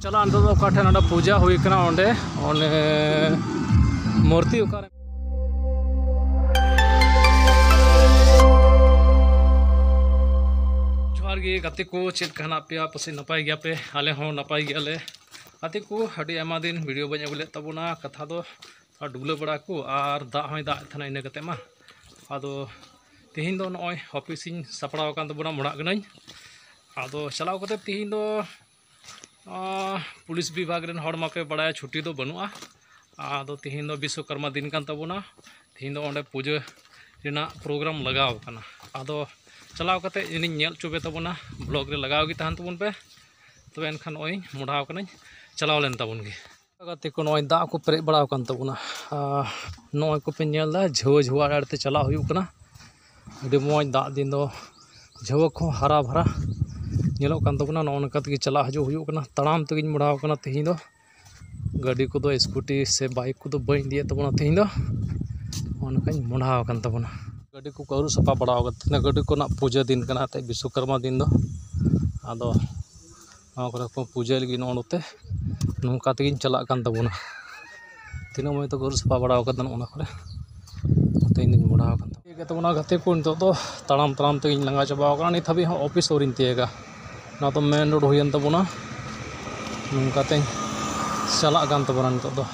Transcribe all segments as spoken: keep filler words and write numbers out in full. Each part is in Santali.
ᱪᱟᱞᱟᱜ ᱱᱤᱛᱚᱜ ᱫᱚ ᱚᱠᱟ ᱴᱷᱮᱱ ᱚᱸᱰᱮ ᱯᱩᱡᱟᱹ ᱦᱩᱭ ᱠᱟᱱᱟ, ᱚᱸᱰᱮ ᱚᱱᱮ ᱢᱩᱨᱛᱤ ᱚᱠᱟᱨᱮ᱾ ᱡᱚᱦᱟᱨ ᱜᱮ ᱜᱟᱛᱮ ᱠᱚ, ᱪᱮᱫ ᱞᱮᱠᱟ ᱦᱮᱱᱟᱜ ᱯᱮᱭᱟ? ᱯᱟᱥᱮᱡ ᱱᱟᱯᱟᱭ ᱜᱮᱭᱟᱯᱮ, ᱟᱞᱮ ᱦᱚᱸ ᱱᱟᱯᱟᱭ ᱜᱮᱭᱟᱞᱮ᱾ ᱜᱟᱛᱮ ᱠᱚ, ᱟᱹᱰᱤ ᱟᱭᱢᱟ ᱫᱤᱱ video ᱵᱟᱹᱧ ᱟᱹᱜᱩ ᱞᱮᱫ ᱛᱟᱵᱚᱱᱟ, ᱠᱟᱛᱷᱟ ᱫᱚ ᱛᱷᱚᱲᱟ ᱰᱩᱵᱽᱞᱟᱹ ᱵᱟᱲᱟ ᱠᱚ ᱟᱨ ᱫᱟᱜ ᱦᱚᱸᱭ ᱫᱟᱜ ᱮᱫ ᱛᱟᱦᱮᱱᱟ ᱤᱱᱟᱹ ᱠᱟᱛᱮ ᱢᱟ᱾ ᱟᱫᱚ ᱛᱮᱦᱮᱧ ᱫᱚ ᱱᱚᱜᱼᱚᱭ office ᱤᱧ ᱥᱟᱯᱲᱟᱣ ᱟᱠᱟᱱ ᱛᱟᱵᱚᱱᱟ, ᱢᱚᱲᱟᱜ ᱠᱟᱹᱱᱟᱹᱧ᱾ ᱟᱫᱚ ᱪᱟᱞᱟᱣ ᱠᱟᱛᱮ ᱛᱮᱦᱮᱧ ᱫᱚ ᱟᱸ, ᱯᱩᱞᱤᱥ ᱵᱤᱵᱷᱟᱜᱽ ᱨᱮᱱ ᱦᱚᱲ ᱢᱟᱯᱮ ᱵᱟᱲᱟᱭᱟ, ᱪᱷᱩᱴᱤ ᱫᱚ ᱵᱟᱹᱱᱩᱜᱼᱟ᱾ ᱟᱫᱚ ᱛᱤᱦᱤᱧ ᱫᱚ ᱵᱤᱥᱥᱚᱠᱚᱨᱢᱟ ᱫᱤᱱ ᱠᱟᱱ ᱛᱟᱵᱚᱱᱟ᱾ ᱛᱤᱦᱤᱧ ᱫᱚ ᱚᱸᱰᱮ ᱯᱩᱡᱟᱹ ᱨᱮᱱᱟᱜ program ᱞᱟᱜᱟᱣ ᱟᱠᱟᱱᱟ᱾ ᱟᱫᱚ ᱪᱟᱞᱟᱣ ᱠᱟᱛᱮ ᱤᱧᱤᱧ ᱧᱮᱞ ᱦᱚᱪᱚ ᱯᱮ ᱛᱟᱵᱚᱱᱟ, vlog ᱨᱮ ᱞᱟᱜᱟᱣ ᱜᱮ ᱛᱟᱦᱮᱱ ᱛᱟᱵᱚᱱ ᱯᱮ᱾ ᱛᱚᱵᱮ ᱮᱱᱠᱷᱟᱱ ᱱᱚᱜᱼᱚᱭ ᱢᱚᱰᱷᱟᱣ ᱠᱟᱹᱱᱟᱹᱧ, ᱪᱟᱞᱟᱣ ᱞᱮᱱ ᱛᱟᱵᱚᱱ ᱜᱮ᱾ ᱜᱟᱛᱮ ᱠᱚ, ᱱᱚᱜᱼᱚᱭ ᱫᱟᱜ ᱠᱚ ᱯᱮᱨᱮᱡ ᱵᱟᱲᱟᱣ ᱟᱠᱟᱱ ᱛᱟᱵᱚᱱᱟ᱾ ᱟᱨ ᱱᱚᱜᱼᱚᱭ ᱠᱚᱯᱮ ᱧᱮᱞ ᱮᱫᱟ, ᱡᱷᱟᱹᱣᱟᱹ ᱡᱷᱟᱹᱣᱟᱹ ᱟᱲᱮ ᱟᱲᱮ ᱛᱮ ᱪᱟᱞᱟᱜ ᱦᱩᱭᱩᱜ ᱠᱟᱱᱟ᱾ ᱟᱹᱰᱤ ᱢᱚᱡᱽ ᱫᱟᱜ ᱫᱤᱱ ᱫᱚ ᱡᱷᱟᱹᱣᱟᱹ ᱠᱚᱦᱚᱸ ᱦᱟᱨᱟ ᱵᱷᱟᱨᱟ ᱧᱮᱞᱚᱜ ᱠᱟᱱ ᱛᱟᱵᱚᱱᱟ᱾ ᱱᱚᱜᱼᱚ ᱱᱚᱝᱠᱟ ᱛᱮᱜᱮ ᱪᱟᱞᱟᱜ ᱦᱤᱡᱩᱜ ᱦᱩᱭᱩᱜ ᱠᱟᱱᱟ, ᱛᱟᱲᱟᱢ ᱛᱮᱜᱮᱧ ᱢᱚᱰᱷᱟᱣ ᱠᱟᱱᱟ ᱛᱮᱦᱮᱧ ᱫᱚ᱾ ᱜᱟᱹᱰᱤ ᱠᱚᱫᱚ, scooty ᱥᱮ bike ᱠᱚᱫᱚ ᱵᱟᱹᱧ ᱤᱫᱤᱭᱮᱫ ᱛᱟᱵᱚᱱᱟ ᱛᱮᱦᱮᱧ ᱫᱚ᱾ ᱱᱚᱜᱼᱚ ᱱᱚᱝᱠᱟᱧ ᱢᱚᱰᱷᱟᱣ ᱟᱠᱟᱱ ᱛᱟᱵᱚᱱᱟ᱾ ᱜᱟᱹᱰᱤ ᱠᱚᱠᱚ ᱟᱹᱨᱩᱵ ᱥᱟᱯᱷᱟ ᱵᱟᱲᱟᱣ ᱟᱠᱟᱫ ᱛᱟᱦᱮᱱᱟ, ᱜᱟᱹᱰᱤ ᱠᱚᱨᱮᱱᱟᱜ ᱯᱩᱡᱟᱹ ᱫᱤᱱ ᱠᱟᱱᱟ ᱮᱱᱛᱮᱫ, ᱵᱤᱥᱥᱚᱠᱚᱨᱢᱟ ᱫᱤᱱ ᱫᱚ᱾ ᱟᱫᱚ ᱱᱚᱣᱟ ᱠᱚᱨᱮ ᱠᱚ ᱯᱩᱡᱟᱹᱭ ᱞᱟᱹᱜᱤᱫ ᱱᱚᱜᱼᱚ ᱱᱚᱛᱮ ᱱᱚᱝᱠᱟ ᱛᱮᱜᱮᱧ ᱪᱟᱞᱟᱜ ᱠᱟᱱ ᱛᱟᱵᱚᱱᱟ᱾ ᱛᱤᱱᱟᱹᱜ ᱢᱚᱡᱽ ᱛᱮᱠᱚ ᱟᱹᱨᱩᱵ ᱥᱟᱯᱷᱟ ᱵᱟᱲᱟᱣ ᱠᱟᱫᱟ ᱱᱚᱜᱼᱚ ᱱᱚᱣᱟ ᱠᱚᱨᱮ, ᱱᱚᱛᱮ ᱤᱧ ᱫᱩᱧ ᱢᱚᱰᱷᱟᱣ ᱟᱠᱟᱱ ᱛᱟᱵᱚᱱᱟ᱾ ᱴᱷᱤᱠ ᱜᱮᱭᱟ ᱛᱟᱵᱚᱱᱟ ᱜᱟᱛᱮ ᱠᱚ, ᱱᱤᱛᱚᱜ ᱫᱚ ᱛᱟᱲᱟᱢ ᱛᱟᱲᱟᱢ ᱛᱮᱜᱮᱧ ᱞᱟᱸᱜᱟ ᱪᱟᱵᱟᱣ ᱟᱠᱟᱱᱟ᱾ ᱱᱤᱛ ᱦᱟᱹᱵᱤᱡ ᱦᱚᱸ office ᱟᱹᱣᱨᱤᱧ ᱛᱤᱭᱟᱹᱜᱟ᱾ ᱱᱚᱣᱟ ᱫᱚ main road ᱦᱩᱭᱮᱱ ᱛᱟᱵᱚᱱᱟ᱾ ᱱᱚᱝᱠᱟᱛᱮᱧ ᱪᱟᱞᱟᱜ ᱠᱟᱱ ᱛᱟᱵᱚᱱᱟ ᱱᱤᱛᱚᱜ ᱫᱚ᱾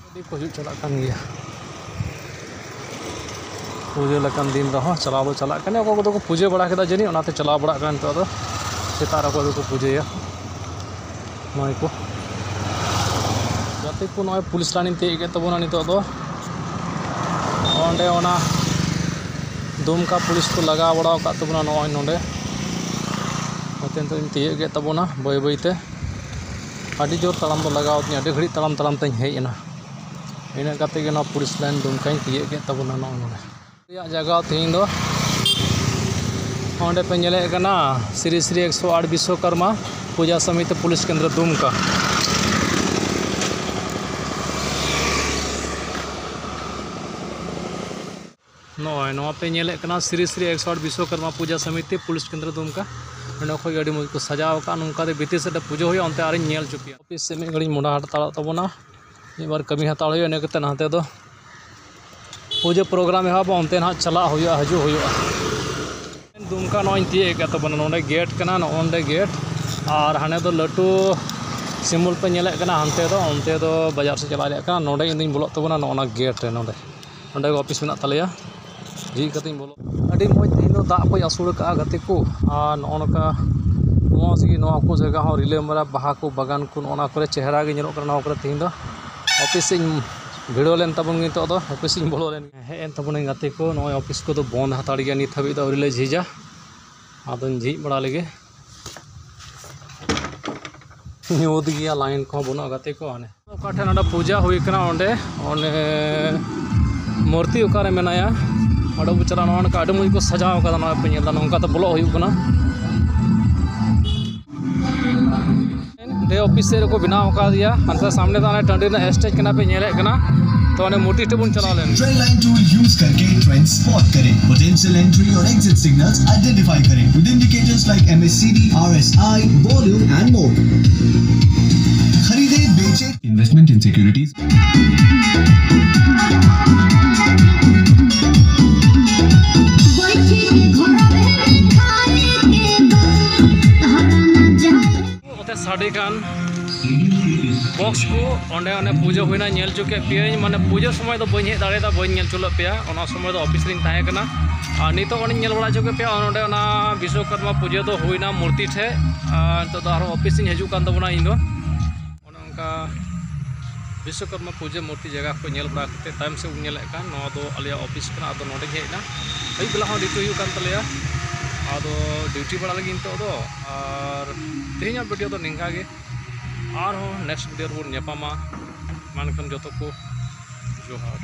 ᱜᱟᱹᱰᱤ ᱠᱚ ᱦᱤᱡᱩᱜ ᱪᱟᱞᱟᱜ ᱠᱟᱱ ᱜᱮᱭᱟ᱾ ᱯᱩᱡᱟᱹ ᱞᱮᱠᱟᱱ ᱫᱤᱱ ᱨᱮᱦᱚᱸ ᱪᱟᱞᱟᱣ ᱫᱚ ᱪᱟᱞᱟᱜ ᱠᱟᱱᱟ᱾ ᱚᱠᱚᱭ ᱠᱚᱫᱚ ᱠᱚ ᱯᱩᱡᱟᱹ ᱵᱟᱲᱟ ᱠᱮᱫᱟ ᱡᱟᱹᱱᱤᱡ, ᱚᱱᱟᱛᱮ ᱪᱟᱞᱟᱣ ᱵᱟᱲᱟᱜ ᱠᱟᱱᱟ ᱱᱤᱛᱚᱜ ᱫᱚ᱾ ᱥᱮᱛᱟᱜ ᱨᱮ ᱚᱠᱚᱭ ᱫᱚᱠᱚ ᱯᱩᱡᱟᱹᱭᱟ᱾ ᱱᱚᱜᱼᱚᱭ ᱠᱚ ᱜᱟᱛᱮ ᱠᱚ, ᱱᱚᱜᱼᱚᱭ police line ᱤᱧ ᱛᱤᱭᱳᱜ ᱠᱮᱫ ᱛᱟᱵᱚᱱᱟ ᱱᱤᱛᱚᱜ ᱫᱚ᱾ ᱚᱸᱰᱮ ᱚᱱᱟ ᱫᱩᱢᱠᱟ police ᱠᱚ ᱞᱟᱜᱟᱣ ᱵᱟᱲᱟ ᱟᱠᱟᱫ ᱛᱟᱵᱚᱱᱟ ᱱᱚᱜᱼᱚᱭ ᱱᱚᱰᱮ᱾ ᱱᱚᱛᱮ ᱱᱤᱛᱚᱜ ᱤᱧ ᱛᱤᱭᱳᱜ ᱠᱮᱫ ᱛᱟᱵᱚᱱᱟ ᱵᱟᱹᱭ ᱵᱟᱹᱭ ᱛᱮ᱾ ᱟᱹᱰᱤ ᱡᱳᱨ ᱛᱟᱲᱟᱢ ᱫᱚ ᱞᱟᱜᱟᱣ ᱟᱹᱫᱤᱧᱟ, ᱟᱹᱰᱤ ᱜᱷᱟᱹᱲᱤᱡ ᱛᱟᱲᱟᱢ ᱛᱟᱲᱟᱢ ᱛᱮᱧ ᱦᱮᱡ ᱮᱱᱟ᱾ ᱤᱱᱟᱹᱜ ᱠᱟᱛᱮ ᱜᱮ ᱱᱚᱣᱟ police line ᱫᱩᱢᱠᱟᱧ ᱛᱤᱭᱳᱜ ᱠᱮᱫ ᱛᱟᱵᱚᱱᱟ ᱱᱚᱜᱼᱚᱭ ᱱᱚᱰᱮ᱾ ᱨᱮᱭᱟᱜ ᱡᱟᱭᱜᱟ ᱛᱮᱦᱮᱧ ᱫᱚ ᱚᱸᱰᱮ ᱯᱮ ᱧᱮᱞᱮᱫ ᱠᱟᱱᱟ ᱥᱨᱤ ᱥᱨᱤ ᱮᱠᱥᱚ ᱟᱴ ᱵᱤᱥᱥᱚᱠᱚᱨᱢᱟ ᱯᱩᱡᱟ ᱥᱚᱢᱤᱛᱤ ᱯᱩᱞᱤᱥ ᱠᱮᱱᱫᱨᱚ ᱫᱩᱢᱠᱟ᱾ ᱱᱚᱜᱼᱚᱭ ᱱᱚᱣᱟ ᱯᱮ ᱧᱮᱞᱮᱫ ᱠᱟᱱᱟ ᱥᱨᱤ ᱥᱨᱤ ᱮᱠᱥᱚ ᱟᱴ ᱵᱤᱥᱥᱚᱠᱚᱨᱢᱟ ᱯᱩᱡᱟ ᱥᱚᱢᱤᱛᱤ ᱯᱩᱞᱤᱥ ᱠᱮᱱᱫᱨᱚ ᱫᱩᱢᱠᱟ᱾ ᱚᱸᱰᱮ ᱠᱷᱚᱡ ᱜᱮ ᱟᱹᱰᱤ ᱢᱚᱡᱽ ᱠᱚ ᱥᱟᱡᱟᱣ ᱟᱠᱟᱫᱼᱟ᱾ ᱱᱚᱝᱠᱟ ᱛᱮ ᱵᱷᱤᱛᱤᱨ ᱥᱮᱫ ᱨᱮ ᱯᱩᱡᱟᱹ ᱦᱩᱭᱩᱜᱼᱟ, ᱚᱱᱛᱮ ᱟᱨᱤᱧ ᱧᱮᱞ ᱦᱚᱪᱚ ᱯᱮᱭᱟ᱾ ᱚᱯᱷᱤᱥ ᱥᱮᱫ ᱢᱤᱫ ᱜᱷᱟᱹᱲᱤᱡ ᱢᱚᱰᱟ ᱦᱟᱛᱟᱲᱚᱜ ᱛᱟᱵᱚᱱᱟ, ᱢᱤᱫ ᱵᱟᱨ ᱠᱟᱹᱢᱤ ᱦᱟᱛᱟᱲ ᱦᱩᱭᱩᱜᱼᱟ, ᱤᱱᱟᱹ ᱠᱟᱛᱮ ᱦᱟᱱᱛᱮ ᱫᱚ ᱯᱩᱡᱟᱹ ᱯᱨᱳᱜᱨᱟᱢ ᱮᱦᱚᱵᱚᱜᱼᱟ, ᱚᱱᱛᱮ ᱱᱟᱦᱟᱜ ᱪᱟᱞᱟᱜ ᱦᱩᱭᱩᱜᱼᱟ, ᱦᱤᱡᱩᱜ ᱦᱩᱭᱩᱜᱼᱟ᱾ ᱫᱩᱢᱠᱟ ᱱᱚᱜᱼᱚᱭ ᱤᱧ ᱛᱤᱭᱟᱹᱜ ᱟᱠᱟᱫ ᱛᱟᱵᱚᱱᱟ, ᱱᱚᱰᱮ ᱜᱮᱴ ᱠᱟᱱᱟ, ᱱᱚᱜᱼᱚ ᱱᱚᱰᱮ ᱜᱮᱴ᱾ ᱟᱨ ᱦᱟᱱᱮ ᱫᱚ ᱞᱟᱹᱴᱩ ᱥᱤᱢᱵᱚᱞ ᱯᱮ ᱧᱮᱞᱮᱫ ᱠᱟᱱᱟ, ᱦᱟᱱᱛᱮ ᱫᱚ, ᱚᱱᱛᱮ ᱫᱚ ᱵᱟᱡᱟᱨ ᱥᱮᱫ ᱪᱟᱞᱟᱜ ᱨᱮᱭᱟᱜ ᱠᱟᱱᱟ᱾ ᱱᱚᱰᱮ ᱤᱧ ᱫᱩᱧ ᱵᱚᱞᱚᱜ ᱛᱟᱵᱚᱱᱟ, ᱱᱚᱜᱼᱚ ᱱᱟ ᱜᱮᱴ ᱨᱮ, ᱱᱚᱰᱮ, ᱱᱚᱰᱮ ᱜᱮ ᱚᱯᱷᱤᱥ ᱢᱮᱱᱟᱜ ᱛᱟᱞᱮᱭᱟ᱾ ᱡᱷᱤᱡ ᱠᱟᱛᱮᱧ ᱵᱚᱞᱚ᱾ ᱟᱹᱰᱤ ᱢᱚᱡᱽ ᱛᱮᱦᱮᱧ ᱫᱚ ᱫᱟᱜ ᱠᱚᱭ ᱟᱹᱥᱩᱲ ᱟᱠᱟᱫᱼᱟ ᱜᱟᱛᱮ ᱠᱚ᱾ ᱟᱨ ᱱᱚᱜᱼᱚ ᱱᱚᱝᱠᱟ ᱢᱚᱡᱽ ᱜᱮ ᱱᱚᱣᱟ ᱠᱚ ᱡᱟᱭᱜᱟ ᱦᱚᱸ, ᱨᱤᱞᱟᱹᱢᱟᱨᱟ ᱵᱟᱦᱟ ᱠᱚ, ᱵᱟᱜᱟᱱ ᱠᱚ, ᱱᱚᱜᱼᱚ ᱱᱟ ᱠᱚᱨᱮ ᱪᱮᱦᱨᱟ ᱜᱮ ᱧᱮᱞᱚᱜ ᱠᱟᱱᱟ᱾ ᱱᱚᱣᱟ ᱠᱚᱨᱮ ᱛᱮᱦᱮᱧ ᱫᱚ ᱚᱯᱷᱤᱥ ᱥᱮᱫ ᱤᱧ ᱵᱷᱤᱲᱟᱹᱣ ᱞᱮᱱ ᱛᱟᱵᱚᱱ ᱜᱮ, ᱱᱤᱛᱚᱜ ᱫᱚ ᱚᱯᱷᱤᱥ ᱤᱧ ᱵᱚᱞᱚ ᱞᱮᱱ ᱜᱮ᱾ ᱦᱮᱡ ᱮᱱ ᱛᱟᱵᱚᱱᱟᱹᱧ ᱜᱟᱛᱮ ᱠᱚ, ᱱᱚᱜᱼᱚᱭ ᱚᱯᱷᱤᱥ ᱠᱚᱫᱚ ᱵᱚᱱᱫ ᱦᱟᱛᱟᱲ ᱜᱮᱭᱟ, ᱱᱤᱛ ᱦᱟᱹᱵᱤᱡ ᱫᱚ ᱟᱹᱣᱨᱤ ᱞᱮ ᱡᱷᱤᱡᱟ᱾ ᱟᱫᱚᱧ ᱡᱷᱤᱡ ᱵᱟᱲᱟ ᱞᱮᱜᱮ᱾ ᱧᱩᱛ ᱜᱮᱭᱟ, ᱞᱟᱭᱤᱱ ᱠᱚᱦᱚᱸ ᱵᱟᱹᱱᱩᱜᱼᱟ ᱜᱟᱛᱮ ᱠᱚ᱾ ᱦᱟᱱᱮ ᱚᱠᱟ ᱴᱷᱮᱱ ᱚᱸᱰᱮ ᱯᱩᱡᱟ ᱦᱩᱭ ᱠᱟᱱᱟ, ᱚᱸᱰᱮ, ᱚᱸᱰᱮ ᱢᱩᱨᱛᱤ ᱚᱠᱟᱨᱮ ᱢᱮᱱᱟᱭᱟ, ᱚᱸᱰᱮ ᱵᱚ ᱪᱟᱞᱟᱜᱼᱟ᱾ ᱱᱚᱜᱼᱚ ᱱᱚᱝᱠᱟ ᱟᱹᱰᱤ ᱢᱚᱡᱽ ᱠᱚ ᱥᱟᱡᱟᱣ ᱠᱟᱫᱟ, ᱱᱚᱜᱼᱚᱭ ᱯᱮ ᱧᱮᱞ ᱮᱫᱟ, ᱱᱚᱝᱠᱟ ᱛᱮ ᱵᱚᱞᱚᱜ ᱦᱩᱭᱩᱜ ᱠᱟᱱᱟ᱾ ᱚᱸᱰᱮ ᱚᱯᱷᱤᱥ ᱥᱮᱫ ᱨᱮᱠᱚ ᱵᱮᱱᱟᱣ ᱟᱠᱟᱫᱮᱭᱟ᱾ ᱦᱟᱱᱛᱮ ᱥᱟᱢᱱᱮ ᱫᱚ ᱚᱱᱮ ᱴᱟᱺᱰᱤ ᱨᱮᱱᱟᱜ ᱥᱴᱮᱡᱽ ᱠᱟᱱᱟ ᱯᱮ ᱧᱮᱞᱮᱫ ᱠᱟᱱᱟ᱾ ᱛᱚ ᱚᱸᱰᱮ ᱢᱩᱨᱛᱤ ᱴᱷᱮᱱ ᱵᱚᱱ ᱪᱟᱞᱟᱣ ᱞᱮᱱ ᱜᱮ᱾ Trend Line Tool use करके ट्रेंड स्पॉट करें, पोटेंशियल एंट्री और एग्जिट सिग्नल्स आइडेंटिफाई करें with indicators like M A C D, R S I, volume and more। खरीदे, बेचे। Investment in securities। ᱚᱛᱮ ᱥᱟᱰᱮ ᱠᱟᱱ ᱵᱚᱠᱥ ᱠᱚ, ᱚᱸᱰᱮ ᱚᱱᱮ ᱯᱩᱡᱟᱹ ᱦᱩᱭᱱᱟ, ᱧᱮᱞ ᱦᱚᱪᱚ ᱠᱮᱫ ᱯᱮᱭᱟᱹᱧ᱾ ᱢᱟᱱᱮ ᱯᱩᱡᱟᱹ ᱥᱚᱢᱚᱭ ᱫᱚ ᱵᱟᱹᱧ ᱦᱮᱡ ᱫᱟᱲᱮᱭᱟᱫᱟ, ᱵᱟᱹᱧ ᱧᱮᱞ ᱦᱚᱪᱚ ᱞᱮᱫ ᱯᱮᱭᱟ᱾ ᱚᱱᱟ ᱥᱚᱢᱚᱭ ᱫᱚ ᱚᱯᱷᱤᱥ ᱨᱤᱧ ᱛᱟᱦᱮᱸ ᱠᱟᱱᱟ᱾ ᱟᱨ ᱱᱤᱛᱚᱜ ᱚᱱᱮᱧ ᱧᱮᱞ ᱵᱟᱲᱟ ᱦᱚᱪᱚ ᱠᱮᱫ ᱯᱮᱭᱟ, ᱱᱚᱸᱰᱮ ᱚᱱᱟ ᱵᱤᱥᱥᱚᱠᱚᱨᱢᱟ ᱯᱩᱡᱟᱹ ᱫᱚ ᱦᱩᱭᱱᱟ ᱢᱩᱨᱛᱤ ᱴᱷᱮᱡ᱾ ᱟᱨ ᱱᱤᱛᱚᱜ ᱫᱚ ᱟᱨᱦᱚᱸ ᱚᱯᱷᱤᱥ ᱤᱧ ᱦᱤᱡᱩᱜ ᱠᱟᱱ ᱛᱟᱵᱚᱱᱟ ᱤᱧ ᱫᱚ᱾ ᱚᱱᱮ ᱚᱱᱠᱟ ᱵᱤᱥᱥᱚᱠᱚᱨᱢᱟ ᱯᱩᱡᱟᱹ ᱢᱩᱨᱛᱤ ᱡᱟᱭᱜᱟ ᱠᱚ ᱧᱮᱞ ᱵᱟᱲᱟ ᱠᱟᱛᱮ, ᱛᱟᱭᱚᱢ ᱥᱮᱫ ᱵᱚᱱ ᱧᱮᱞᱮᱫ ᱠᱟᱱ, ᱱᱚᱣᱟ ᱫᱚ ᱟᱞᱮᱭᱟᱜ ᱚᱯᱷᱤᱥ ᱠᱟᱱᱟ᱾ ᱟᱫᱚ ᱱᱚᱸᱰᱮᱧ ᱦᱮᱡ ᱮᱱᱟ, ᱟᱹᱭᱩᱵ ᱵᱮᱞᱟ ᱦᱚᱸ ᱰᱤᱭᱩᱴᱤ ᱦᱩᱭᱩᱜ ᱠᱟᱱ ᱛᱟᱞᱮᱭᱟ᱾ ᱟᱫᱚ ᱰᱤᱭᱩᱴᱤ ᱵᱟᱲᱟ ᱞᱟᱹᱜᱤᱫ ᱱᱤᱛᱚᱜ ᱫᱚ, ᱟᱨ ᱛᱮᱦᱮᱧᱟᱜ ᱵᱷᱤᱰᱤᱭᱳ ᱫᱚ ᱱᱤᱝᱠᱟ ᱜᱮ᱾ ᱟᱨᱦᱚᱸ ᱱᱮᱠᱥᱴ ᱵᱷᱤᱰᱤᱭᱳ ᱨᱮᱵᱚᱱ ᱧᱟᱯᱟᱢᱟ᱾ ᱢᱟ ᱮᱱᱠᱷᱟᱱ ᱡᱚᱛᱚ ᱠᱚ ᱡᱚᱦᱟᱨ᱾